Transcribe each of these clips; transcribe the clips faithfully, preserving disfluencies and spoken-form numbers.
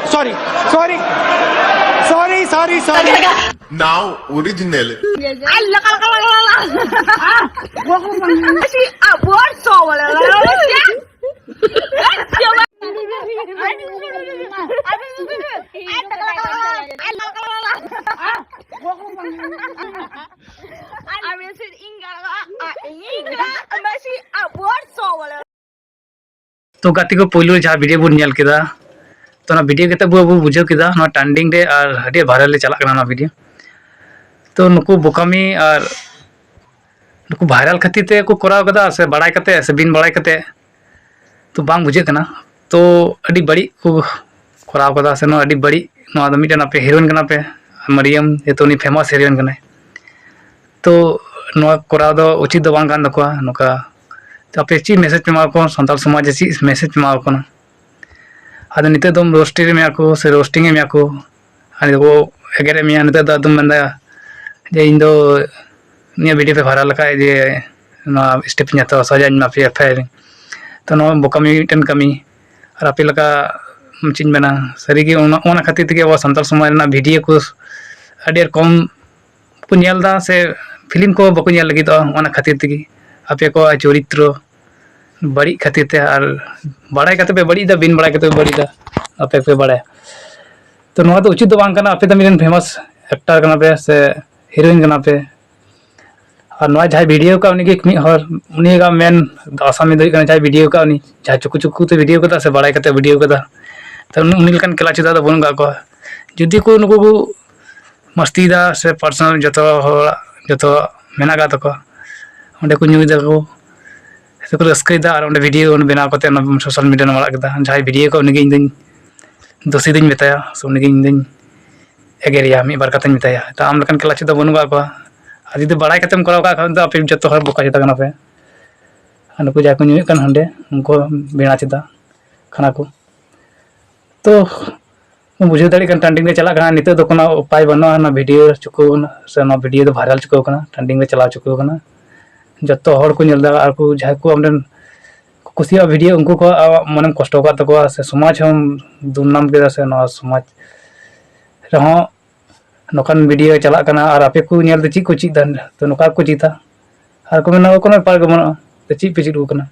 Sorry, sorry, sorry, sorry, sorry. Now original. ᱛᱚ ᱜᱟᱛᱮ ᱠᱚ, ᱯᱳᱭᱞᱳ ᱡᱟᱦᱟᱸ ᱵᱷᱤᱰᱤᱭᱳ ᱵᱚᱱ ᱧᱮᱞ ᱠᱮᱫᱟ, ᱛᱚ ᱚᱱᱟ ᱵᱷᱤᱰᱤᱭᱳ ᱠᱟᱛᱮ ᱟᱵᱚ ᱵᱚ ᱵᱩᱡᱷᱟᱹᱣ ᱠᱮᱫᱟ ᱱᱚᱣᱟ ᱴᱨᱮᱱᱰᱤᱝ ᱨᱮ ᱟᱨ ᱟᱹᱰᱤ ᱵᱷᱟᱭᱨᱟᱞ ᱨᱮ ᱪᱟᱞᱟᱜ ᱠᱟᱱᱟ ᱱᱚᱣᱟ ᱵᱷᱤᱰᱤᱭᱳ᱾ ᱛᱚ ᱱᱩᱠᱩ ᱵᱳᱠᱟᱢᱤ ᱟᱨ ᱱᱩᱠᱩ ᱵᱷᱟᱭᱨᱟᱞ ᱠᱷᱟᱹᱛᱤᱨ ᱛᱮ ᱠᱚ ᱠᱚᱨᱟᱣ ᱠᱟᱫᱟ ᱥᱮ ᱵᱟᱲᱟᱭ ᱠᱟᱛᱮ ᱥᱮ ᱵᱤᱱ ᱵᱟᱲᱟᱭ ᱠᱟᱛᱮ, ᱛᱚ ᱵᱟᱝ ᱵᱩᱡᱷᱟᱹᱜ ᱠᱟᱱᱟ᱾ ᱛᱚ ᱟᱹᱰᱤ ᱵᱟᱹᱲᱤᱡ ᱠᱚ ᱠᱚᱨᱟᱣ ᱠᱟᱫᱟ ᱥᱮ ᱱᱚᱣᱟ ᱟᱹᱰᱤ ᱵᱟᱹᱲᱤᱡ, ᱱᱚᱣᱟ ᱫᱚ ᱢᱤᱫᱴᱮᱱ ᱟᱯᱮ ᱦᱤᱨᱳᱭᱤᱱ ᱠᱟᱱᱟ ᱯᱮ ᱢᱟᱨᱤᱭᱟᱢ, ᱡᱮᱦᱮᱛᱩ ᱩᱱᱤ ᱯᱷᱮᱢᱟᱥ ᱦᱤᱨᱳᱭᱤᱱ ᱠᱟᱱᱟᱭ᱾ ᱛᱚ ᱱᱚᱣᱟ ᱠᱚᱨᱟᱣ ᱫᱚ ᱩᱪᱤᱛ ᱫᱚ ᱵᱟᱝ ᱠᱟᱱ ᱛᱟᱠᱚᱣᱟ᱾ ᱱᱚᱝᱠᱟ ᱛᱚ ᱟᱯᱮ ᱪᱮᱫ ᱢᱮᱥᱮᱡᱽ ᱯᱮ ᱮᱢᱟ ᱠᱚᱣᱟ, ᱥᱟᱱᱛᱟᱲ ᱥᱚᱢᱟᱡᱽ ᱨᱮ ᱪᱮᱫ ᱢᱮᱥᱮᱡᱽ ᱯᱮ ᱮᱢᱟ ᱠᱚ ᱠᱟᱱᱟ? ᱟᱫᱚ ᱱᱤᱛᱚᱜ ᱫᱚᱢ ᱨᱳᱥᱴᱤᱝ ᱮᱫ ᱢᱮᱭᱟ ᱠᱚ ᱥᱮ ᱨᱳᱥᱴᱤᱝ ᱮᱫ ᱢᱮᱭᱟ ᱠᱚ, ᱟᱨ ᱠᱚ ᱮᱜᱮᱨᱮᱫ ᱢᱮᱭᱟ᱾ ᱱᱤᱛᱚᱜ ᱫᱚ ᱟᱫᱚᱢ ᱢᱮᱱᱫᱟ ᱡᱮ ᱤᱧ ᱫᱚ ᱱᱤᱭᱟᱹ ᱵᱷᱤᱰᱤᱭᱳ ᱯᱮ ᱵᱷᱟᱭᱨᱟᱞ ᱞᱮᱠᱷᱟᱡ ᱡᱮ ᱱᱚᱣᱟ ᱥᱴᱮᱯ ᱤᱧ ᱦᱟᱛᱟᱣᱟ, ᱥᱟᱡᱟᱧ ᱮᱢᱟ ᱯᱮᱭᱟ, ᱯᱷᱟᱭᱟᱨ᱾ ᱛᱚ ᱱᱚᱣᱟ ᱵᱳᱠᱟᱢᱤ ᱢᱤᱫᱴᱮᱱ ᱠᱟᱹᱢᱤ᱾ ᱟᱨ ᱟᱯᱮ ᱞᱮᱠᱟ ᱪᱮᱫ ᱤᱧ ᱢᱮᱱᱟ, ᱥᱟᱹᱨᱤᱜᱮ ᱚᱱᱟ, ᱚᱱᱟ ᱠᱷᱟᱹᱛᱤᱨ ᱛᱮᱜᱮ ᱟᱵᱚ ᱥᱟᱱᱛᱟᱲ ᱥᱚᱢᱟᱡᱽ ᱨᱮᱱᱟᱜ ᱵᱷᱤᱰᱤᱭᱳ ᱠᱚ ᱟᱹᱰᱤ ᱨᱚᱠᱚᱢ ᱠᱚ ᱧᱮᱞ ᱮᱫᱟ ᱥᱮ ᱯᱷᱤᱞᱢ ᱠᱚ ᱵᱟᱠᱚ ᱧᱮᱞ ᱞᱟᱹᱜᱤᱫᱚᱜᱼᱟ᱾ ᱚᱱᱟ ᱠᱷᱟᱹᱛᱤᱨ ᱛᱮᱜᱮ ᱟᱯᱮ ᱠᱚᱣᱟᱜ ᱪᱚᱨᱤᱛᱨᱚ ᱵᱟᱹᱲᱤᱡ ᱠᱷᱟᱹᱛᱤᱨ ᱛᱮ, ᱟᱨ ᱵᱟᱲᱟᱭ ᱠᱟᱛᱮ ᱯᱮ ᱵᱟᱹᱲᱤᱡ ᱮᱫᱟ, ᱵᱤᱱ ᱵᱟᱲᱟᱭ ᱠᱟᱛᱮ ᱯᱮ ᱵᱟᱹᱲᱤᱡ ᱮᱫᱟ, ᱟᱯᱮ ᱯᱮ ᱵᱟᱲᱟᱭᱟ᱾ ᱛᱚ ᱱᱚᱣᱟ ᱫᱚ ᱩᱪᱤᱛ ᱫᱚ ᱵᱟᱝ ᱠᱟᱱᱟ᱾ ᱟᱯᱮ ᱫᱚ ᱢᱤᱫᱴᱮᱱ ᱯᱷᱮᱢᱟᱥ ᱮᱠᱴᱟᱨ ᱠᱟᱱᱟ ᱯᱮ ᱥᱮ ᱦᱤᱨᱳᱭᱤᱱ ᱠᱟᱱᱟ ᱯᱮ, ᱟᱨ ᱱᱚᱣᱟ ᱡᱟᱦᱟᱸᱭ ᱵᱷᱤᱰᱤᱭᱳ ᱠᱟᱜ ᱩᱱᱤᱜᱮ ᱢᱤᱫ ᱦᱚᱲ, ᱩᱱᱤᱭᱟᱜ ᱢᱮᱱ ᱟᱥᱟᱢᱤ ᱫᱚ ᱦᱩᱭᱩᱜ ᱠᱟᱱᱟ ᱡᱟᱦᱟᱸᱭ ᱵᱷᱤᱰᱤᱭᱳ ᱠᱟᱜ ᱩᱱᱤ, ᱡᱟᱦᱟᱸᱭ ᱪᱩᱠᱩ ᱪᱩᱠᱩ ᱛᱮ ᱵᱷᱤᱰᱤᱭᱳ ᱠᱟᱫᱟ ᱥᱮ ᱵᱟᱲᱟᱭ ᱠᱟᱛᱮ ᱵᱷᱤᱰᱤᱭᱳ ᱠᱟᱫᱟ, ᱛᱚ ᱩᱱᱤ ᱩᱱᱤ ᱞᱮᱠᱟᱱ ᱠᱮᱞᱟ ᱪᱮᱫᱟᱜ ᱫᱚ ᱵᱟᱹᱱᱩᱜ ᱠᱟᱜ ᱠᱚᱣᱟ᱾ ᱡᱩᱫᱤ ᱠᱚ ᱱᱩᱠᱩ ᱠᱚ ᱢᱟᱥᱛᱤᱭᱮᱫᱟ ᱥᱮ ᱯᱟᱨᱥᱚᱱᱟᱞ ᱡᱚᱛᱚ ᱦᱚᱲᱟᱜ ᱡᱚᱛᱚ ᱢᱮᱱᱟᱜ ᱟᱠᱟᱫ ᱛᱟᱠᱚᱣᱟ, ᱚᱸᱰᱮ ᱠᱚ ᱧᱩᱭ ᱫᱟᱠᱚ ᱥᱮ ᱠᱚ ᱨᱟᱹᱥᱠᱟᱹᱭᱮᱫᱟ, ᱟᱨ ᱚᱸᱰᱮ ᱵᱷᱤᱰᱤᱭᱳ ᱵᱮᱱᱟᱣ ᱠᱟᱛᱮ ᱚᱱᱟ ᱥᱳᱥᱟᱞ ᱢᱤᱰᱤᱭᱟ ᱨᱮ ᱟᱲᱟᱜ ᱠᱮᱫᱟ᱾ ᱡᱟᱦᱟᱸᱭ ᱵᱷᱤᱰᱤᱭᱳ ᱠᱚ ᱩᱱᱤᱜᱮ ᱤᱧ ᱫᱚᱧ ᱫᱳᱥᱤ ᱫᱚᱧ ᱢᱮᱛᱟᱭᱟ ᱥᱮ ᱩᱱᱤᱜᱮ ᱤᱧ ᱫᱚᱧ ᱮᱜᱮᱨᱮᱭᱟ, ᱢᱤᱫ ᱵᱟᱨ ᱠᱟᱛᱷᱟᱧ ᱢᱮᱛᱟᱭᱟ᱾ ᱛᱚ ᱟᱢ ᱞᱮᱠᱟᱱ ᱠᱮᱞᱟ ᱪᱮᱫ ᱫᱚ ᱵᱟᱹᱱᱩᱜ ᱟᱠᱟᱫ ᱠᱚᱣᱟ᱾ ᱟᱨ ᱡᱩᱫᱤ ᱵᱟᱲᱟᱭ ᱠᱟᱛᱮᱢ ᱠᱚᱨᱟᱣ ᱠᱟᱜ ᱠᱷᱟᱱ ᱫᱚ ᱟᱯᱮ ᱡᱚᱛᱚ ᱦᱚᱲ ᱵᱚᱠᱟ ᱪᱮᱫᱟ ᱠᱟᱱᱟ ᱯᱮ᱾ ᱟᱨ ᱱᱩᱠᱩ ᱡᱟᱦᱟᱸᱭ ᱠᱚ ᱧᱩᱭᱮᱫ ᱠᱟᱱ ᱦᱟᱸᱰᱮ, ᱩᱱᱠᱩ ᱵᱮᱲᱟ ᱪᱮᱫᱟ ᱠᱟᱱᱟ ᱠᱚ᱾ ᱛᱚ ᱵᱩᱡᱷᱟᱹᱣ ᱫᱟᱲᱮᱭᱟᱜ ᱠᱟᱱᱟ, ᱴᱨᱮᱱᱰᱤᱝ ᱨᱮ ᱪᱟᱞᱟᱜ ᱠᱟᱱᱟ᱾ ᱱᱤᱛᱚᱜ ᱫᱚ ᱠᱳᱱᱳ ᱩᱯᱟᱭ ᱵᱟᱹᱱᱩᱜᱼᱟ, ᱚᱱᱟ ᱵᱷᱤᱰᱤᱭᱳ ᱪᱩᱠᱟᱹᱣ ᱠᱟᱱᱟ ᱥᱮ ᱚᱱᱟ ᱵᱷᱤᱰᱤᱭᱳ ᱫᱚ ᱵᱷᱟᱭᱨᱟᱞ ᱪᱩᱠᱟᱹᱣ ᱠᱟᱱᱟ, ᱴᱨᱮᱱᱰᱤᱝ ᱨᱮ ᱪᱟᱞᱟᱣ ᱪᱩᱠᱟᱹᱣ ᱠᱟᱱᱟ᱾ ᱡᱚᱛᱚ ᱦᱚᱲ ᱠᱚ ᱧᱮᱞ ᱮᱫᱟ, ᱟᱨ ᱠᱚ ᱡᱟᱦᱟᱸᱭ ᱠᱚ ᱟᱢᱨᱮᱱ ᱠᱩᱥᱤᱭᱟᱜ ᱵᱷᱤᱰᱤᱭᱳ, ᱩᱱᱠᱩ ᱠᱚᱣᱟᱜ ᱢᱟᱱᱮᱢ ᱠᱚᱥᱴᱚ ᱟᱠᱟᱫ ᱛᱟᱠᱚᱣᱟ ᱥᱮ ᱥᱚᱢᱟᱡᱽ ᱦᱚᱸ ᱫᱩᱨᱱᱟᱢ ᱠᱮᱫᱟ ᱥᱮ ᱱᱚᱣᱟ ᱥᱚᱢᱟᱡᱽ ᱨᱮᱦᱚᱸ ᱱᱚᱝᱠᱟᱱ ᱵᱷᱤᱰᱤᱭᱳ ᱪᱟᱞᱟᱜ ᱠᱟᱱᱟ ᱟᱨ ᱟᱯᱮ ᱠᱚ ᱧᱮᱞ ᱛᱮ ᱪᱮᱫ ᱠᱚ ᱪᱮᱫ ᱮᱫᱟ? ᱛᱚ ᱱᱚᱝᱠᱟ ᱠᱚ ᱪᱮᱫᱟ ᱟᱨ ᱠᱚ ᱢᱮᱱᱟ ᱠᱳᱱᱳ ᱵᱮᱯᱟᱨ ᱜᱮ ᱵᱟᱹᱱᱩᱜᱼᱟ, ᱛᱚ ᱪᱮᱫ ᱯᱮ ᱪᱮᱫ ᱟᱠᱚ ᱠᱟᱱᱟ?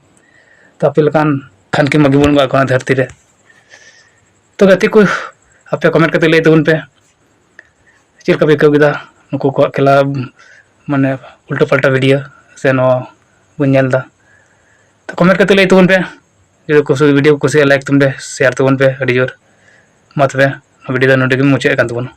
ᱛᱚ ᱟᱯᱮ ᱞᱮᱠᱟᱱ ᱠᱷᱟᱱ ᱠᱤ ᱢᱟᱹᱜᱤ ᱵᱟᱹᱱᱩᱜ ᱠᱟᱜ ᱠᱚᱣᱟ ᱫᱷᱟᱹᱨᱛᱤ ᱨᱮ᱾ ᱛᱚ ᱜᱟᱛᱮ ᱠᱚ, ᱟᱯᱮ ᱠᱚᱢᱮᱱᱴ ᱠᱟᱛᱮ ᱞᱟᱹᱭ ᱛᱟᱵᱚᱱ ᱯᱮ ᱪᱮᱫ ᱞᱮᱠᱟ ᱯᱮ ᱟᱹᱭᱠᱟᱹᱣ ᱠᱮᱫᱟ ᱱᱩᱠᱩ ᱠᱚᱣᱟᱜ ᱠᱷᱮᱞᱟ, ᱢᱟᱱᱮ ᱩᱞᱴᱟᱹ ᱯᱟᱞᱴᱟ ᱵᱷᱤᱰᱤᱭᱳ ᱥᱮ ᱱᱚᱣᱟ ᱵᱚᱱ ᱧᱮᱞ ᱮᱫᱟ᱾ ᱛᱚ ᱠᱚᱢᱮᱱᱴ ᱠᱟᱛᱮ ᱞᱟᱹᱭ ᱛᱟᱵᱚᱱ ᱯᱮ, ᱡᱩᱫᱤ ᱠᱩᱥᱤ ᱵᱷᱤᱰᱤᱭᱳ ᱠᱩᱥᱤᱭᱟᱜᱼᱟ ᱞᱟᱭᱤᱠ ᱛᱟᱵᱚᱱ ᱯᱮ, ᱥᱮᱭᱟᱨ ᱛᱟᱵᱚᱱ ᱯᱮ ᱟᱹᱰᱤ ᱡᱳᱨ᱾ ᱢᱟ ᱛᱚᱵᱮ ᱱᱚᱣᱟ ᱵᱷᱤᱰᱤᱭᱳ ᱫᱚ ᱱᱚᱰᱮ ᱜᱮ ᱢᱩᱪᱟᱹᱫ ᱠᱟᱱ ᱛᱟᱵᱚᱱᱟ᱾